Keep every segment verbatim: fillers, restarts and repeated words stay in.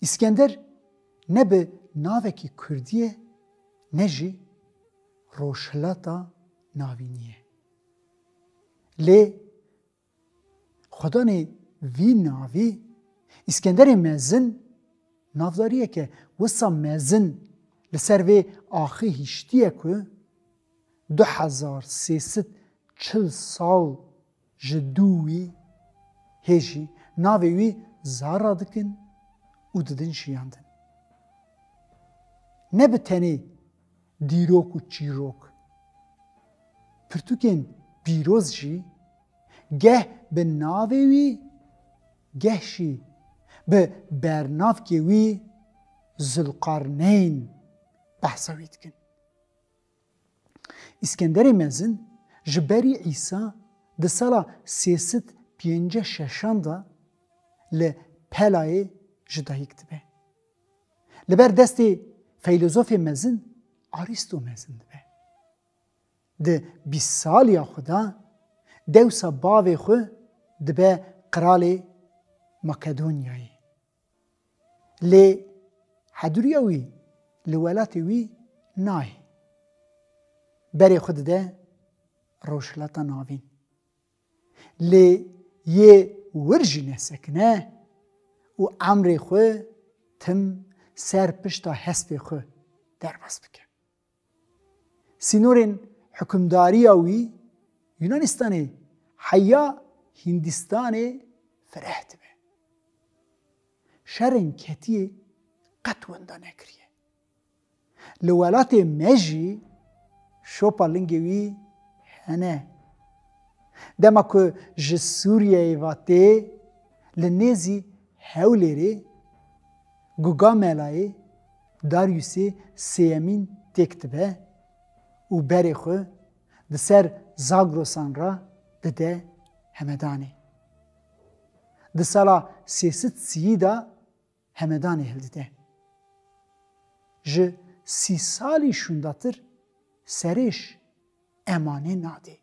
Îskender ne bi navekî kurdî ye, ne jî Rojhilata Navînî ye. Lê xwedanê vî navî, Îskenderê Mezin, navdariyeke wisa mezin li ser vê axê hiştiye ku du hezar sê sed çil sal ji dû wî hê jî navê wî zar radikin û didin jiyandin. Ne bi tenê dîrok û çîrok, pirtûkên pîroz jî geh bi navê wî, geh jî bi bernavkê wî Zulqarneyn behsa wî dikin. Îskenderê Mezin ji berî Îsa di sala sê sed pêncî şeşan de li Pelayê ji dayik dibe. Li ber destê feylozofê mezin Arîsto mezin dibe. Di bîst saliya xwe de dewsa bavê xwe dibe qiralê Makedonyayê. Lê hedûriya wî li welatê wî nayê. Berê xwe dide Rojhilata Navîn. Lê yê wir jî nesekine û emrê xwe tim ser pişta hespê xwe derbas bike. Sînorên hukimdariya wî Yunanistanê heya Hindistanê fireh dibe. Şerên ketiyê qet wenda nekiriye. Li welatê me jî şopa lingê wî hene. Dema ku ji Sûriyeyê ve tê, li nêzî Hewlêrê, Gugamelayê Daryusê Sêyemîn têk dibe û berê xwe di ser Zagrosan re dide Hemedanê. Di sala sê sed sîyî de Hemedanê hildide. Ji sî salî şûndatir serêş emanê nadê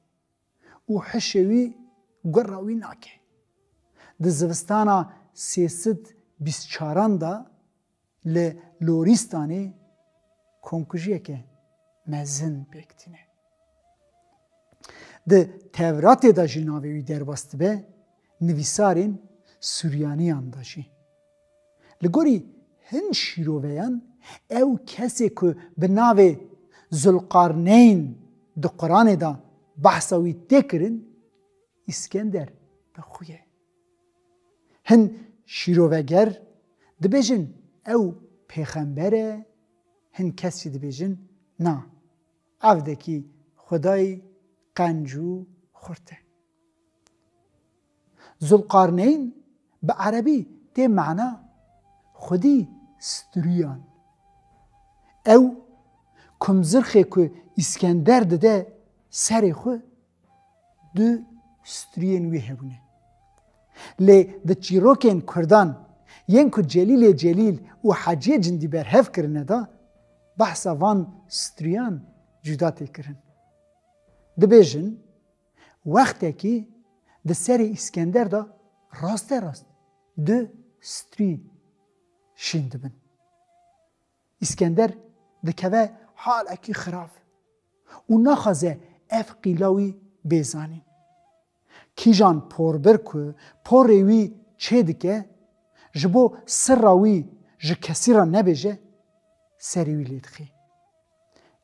û hişê wî gura wî nake. Di zivistana sê sed bîst çaran de li Lorîstanê komkujiyeke mezin pêk tîne. Di Tevratê de jî navê wî derbas dibe, nivîsarên Suryaniyan de jî. Li gorî hin şîroveyan ew kesê ku bi navê Zulqarneyn di Quranê de behsa wî tê kirin, Îskender bi xwe ye. Hin şîroveger dibêjin ew pêxember e, hin kes jî dibêjin na, evdekî xwedayî qenc û xurt e. Zulqarneyn bi erebî tê mana xwedî stiriyan. Ew kumzirxê ku Îskender dide serê xwe, du striyên wî hebûne. Lê di çîrokên kurdan yên ku Celîlê Celîl û Heciyê Cindî berhev kirine de, behsa van striyan cuda tê kirin. Dibêjin, wextekî di serê Îskender de rasterast du strî şîn dibin. Îskender dikeve halekî xirav û naxwaze ev qîla wî bê zanîn. Kîjan porbir ku porê wî çêdike, ji bo sirra wî ji kesî re nebêje, serê wî lê dixê.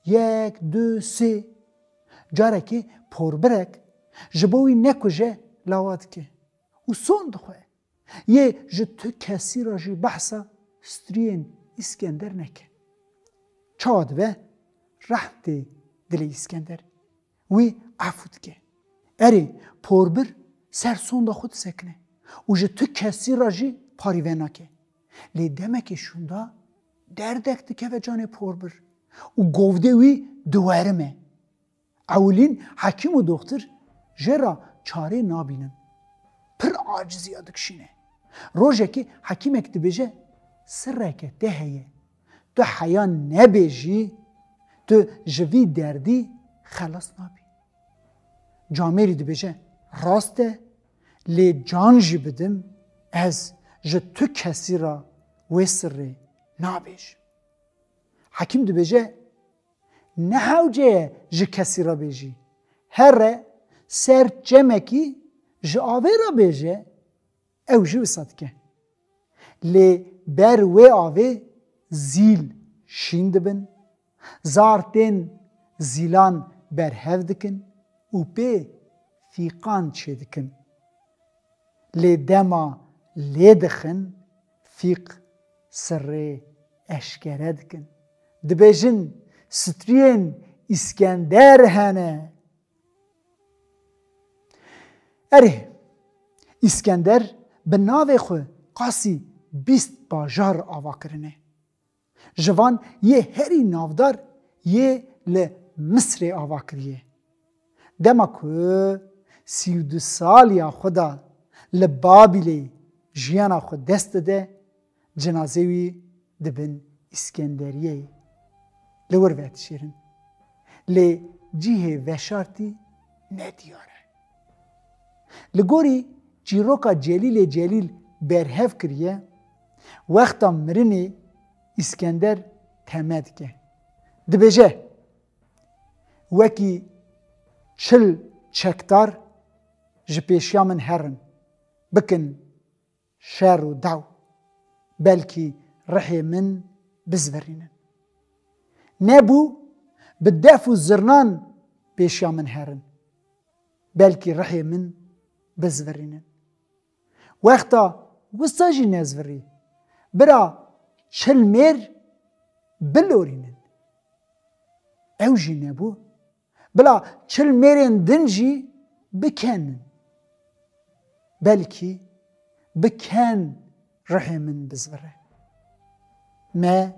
Yek, du, sê. Carekê porbirek ji bo wî nekuje lawa dike û son dixwe. Yê ji tu kesî re jî behsa striyên Îskender neke. Çawa dibe? Rehm tê dilê Îskender. Wî efû dike. Erê, porbir ser sonda xwe disekine û ji tu kesî re jî parî venake. Lê demekê şûnda derdek dikeve canê porbir û govdê wî diwerime. Ewilîn hekîm û doxtir jê re çarê nabînin. Pir aciziya dikişîne. Rojekê hekîmek dibêje, sirreke te heye. Tu heya nebêjî, tu ji vî derdî xelas nabî. Camêrî dibêje, rast e, lê can jî bidim, ez ji tu kesî re wê sirrê nabêjim. Hekîm dibêje, ne hewce ye ji kesî re bêjî. Here ser çemekî ji avê re bêje, ew jî wisa dike. Lê ber wê avê zîl şîn dibin, zar tên zîlan berhev dikin û pê fîqan çêdikin. Lê dema lê dixin, fîq sirrê eşkere dikin. Dibêjin, striyên Îskender hene. Erê, Îskender bi navê xwe qasî bîst bajar ava kirine. Ji van yê herî navdar yê li Misrê ava kiriye. Dema ku sî û du saliya xwe de li Babîlê jiyana xwe dest dide, cinazê wî di bin Îskenderiyeyê li wir vedişêrin. Lê cihê veşartî nediyar e. Li gorî çîroka Celîlê Celîl berhev kiriye, wexta mirinê Îskender teme dike. Dibêje, wekî çil çekdar ji pêşiya min herin, bikin şer û dew, belkî rihê min bizvirînin. Nebû bi def û zirnan pêşiya min herin, belkî rihê min bizvirînin. Wexta wisa jî nezvirî, bira çil mêr bilorînin. Ew jî nebû. Bila çil mêrên din jî bikenin. Belkî biken rihê min bizvire. Me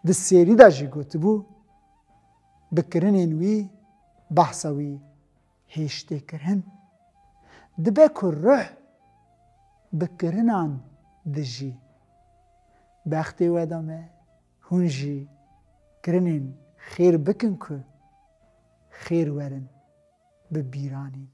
di sêrî de jî gotibû, bi kirinên wî behsa wî hêj tê kirin. Dibe ku ruh bi kirinan dijî. Bextê we de me, hûn jî kirinên xêr bikin ku xêr werin bi bîranîn.